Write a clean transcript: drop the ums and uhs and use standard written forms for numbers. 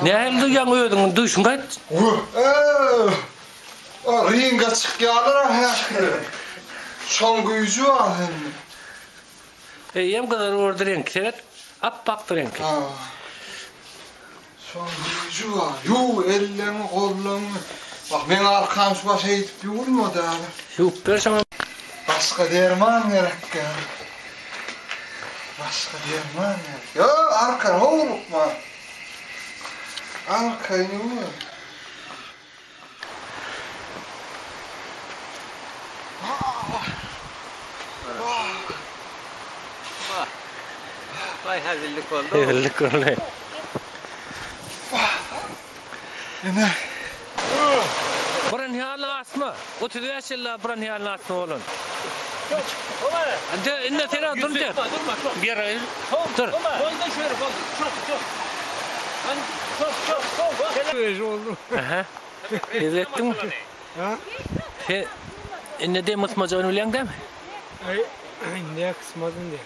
Nähili duýýaň özüňi duýşuňy aýt. Ringa çykýarlar-a häzir. Şoň güýji bar sende. Eýýäm gyzaryp boldy reňki seret. Apbakdy reňki. Şoň güýji bar. Ýuw elleňi, gollaňy. Bak meň arkam şu baş eýdip ýuwulmady häzir. Ýuwup ber şoňa. Başga derman gerek ýa. Başga derman gerek. Ýok, arkaýyn howlukma. Arkaýyn ýuwuber. Baý hezillik boldy. Hezillik boldy. Ine. Bronhialny astma. 35 ýyllap bronhialny astma bolan. Indi indi sen dur de. Bir dur. Aha. Hezil etdiňmi? Sen indi dem gysmajagyny bilýäň dämi? Aý, indi kysmaz indi.